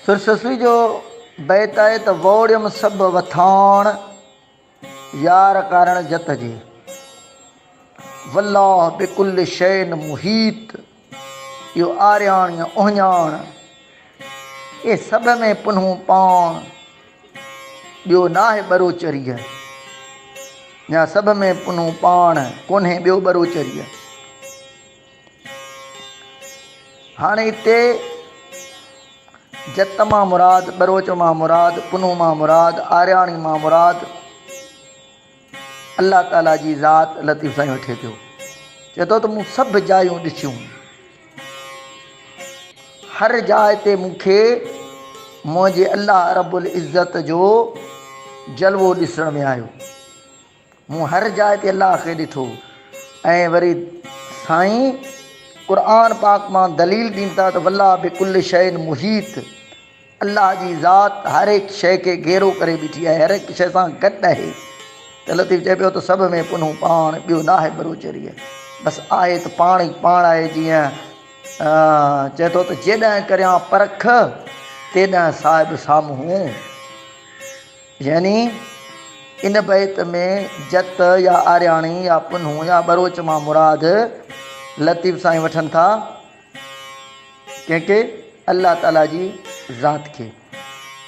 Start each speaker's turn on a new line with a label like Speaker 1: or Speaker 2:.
Speaker 1: سر سسئي جو بيت آهي ته ووڙيم سڀ وٿاڻ يار ڪارڻ جت جي والله بڪل شيء محيط اهو آرياڻ يا اهڃاڻ اي سڀ ۾ پنهون پاڻ ٻيو ناهه ٻروچريء يا سڀ ۾ پنهون پاڻ ڪونهي ٻيو ٻروچريء. هاڻي هتي جت مان مراد، ٻروچ مان مراد، پنهون مان مراد، آرياڻي مان مراد الله تعاليٰ جي ذات لطيف سائين وٺي پيو. چئي ٿو ته مون سڀ جايون ڏٺيون. هر جاء تي مون کي منهنجي الله رب العزت جو جلوو ڏسڻ ۾ آيو. مون هر جاء تي الله کي ڏٺو ۽ وري سائين قرآن پاڪ مان دليل ڏين ٿا ته والله بڪل شيء محيط الله جي ذات هر هڪ شيء کي گهيرو ڪري بيٺي آهي هر هڪ شيء سان گڏ آهي ته لطيف چئي پيو ته سڀ ۾ پنهون پاڻ ٻيو ناهي ٻروچريء بس آهي ته پاڻ ئي پاڻ آهي جيئن چئي ٿو ته جيڏانهن ڪريان پرک تيڏانهن صاحب سامهون يعني ان بيت ۾ جت يا آرياڻي يا پنهون يا ٻروچ مان مراد لطيف سائين وٺن ٿا ڪنهن کي؟ الله تعاليٰ جي ذات کي.